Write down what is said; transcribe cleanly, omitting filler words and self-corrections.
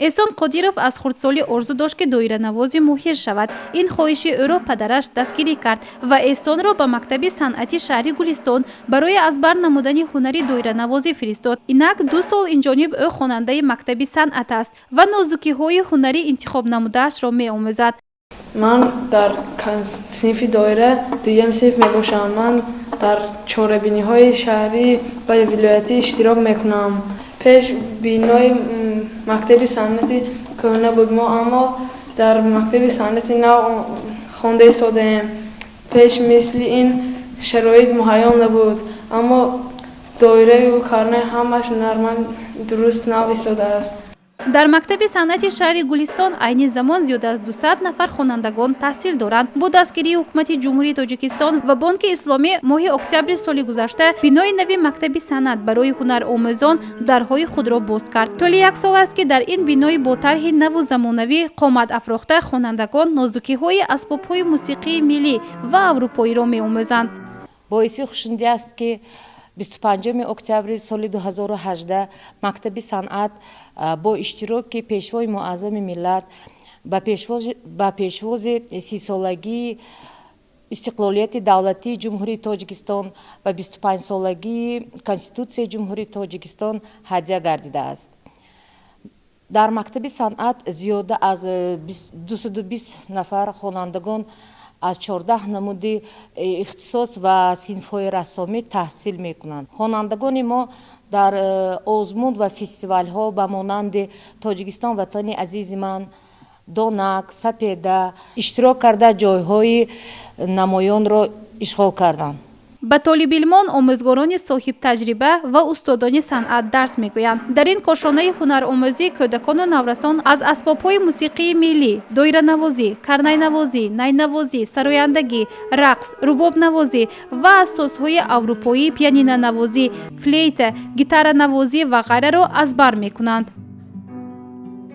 Эҳсон Қодиров аз хурдсолӣ орзу дошт, ки доиранавози моҳир шавад. Ин хоҳиши ӯро падараш дастгирӣ кард ва Эҳсонро ба мактаби санъати шаҳри Гулистон барои аз бар намудани ҳунари доиранавозӣ фиристод. Инак 2 сол инҷониб ӯ хонандаи мактаби санъат аст ва нозукиҳои ҳунари интихобнамудаашро меомӯзад. Ман дар синфи доира, дуюм синф мебошам. Ман дар чорабиниҳои шаҳрӣ ва вилоятӣ иштирок мекунам. Пеш бинои мактаби санъати кӯҳна буд, мо аммо дар мактаби санъати нав хонда истодаем. Пеш мисли ин шароит муҳайё набуд, аммо доираю карнай ҳамаш нормал, дуруст, нав истодааст. Дар мактаби санъати шаҳри Гулистон айни замон зиёда аз 200 нафар хонандагон таҳсил доранд. Бо дастгирии Ҳукумати Ҷумҳурии Тоҷикистон ва Бонки Исломӣ моҳи октябри соли гузашта бинои нави мактаби санъат барои ҳунаромӯзон дарҳои худро боз кард. Тӯли як сол аст, ки дар ин бинои бо тарҳи наву замонавӣ қомат афрохта, хонандагон нозукиҳои асбобҳои мусиқии миллӣ ва аврупоиро меомӯзанд. Боиси хушнудӣ аст, ки 25 октябри соли 2018 мактаби санъат бо иштироки Пешвои Муаззами миллат ба пешвози 30-солагии истиқлолияти давлатии Ҷумҳурии Тоҷикистон ва 25-солагии Конститутсияи Ҷумҳурии Тоҷикистон ҳадя гардидааст. Дар мактаби санъат зиёда аз 220 нафар хонандагон аз 14 намуди ихтисос ва синфҳои рассомӣ таҳсил мекунанд. Хонандагони мо дар озмун ва фестивалҳо ба монанди «Тоҷикистон ватани азизи ман», «Донак», «Сапеда» иштирок карда, ҷойҳои намоёнро ишғол карданд. Ба толибилмон омӯзгорони соҳибтаҷриба ва устодони санъат дарс мегӯянд. Дар ин кошонаи ҳунаромӯзӣ кӯдакону наврасон аз асбобҳои мусиқии миллӣ, доиранавозӣ, карнайнавозӣ, найнавозӣ, сарояндагӣ, рақс, рубобнавозӣ ва аз созҳои аврупоӣ, пианинанавозӣ, флейта, гитаранавозӣ ва ғайраро аз бар мекунанд.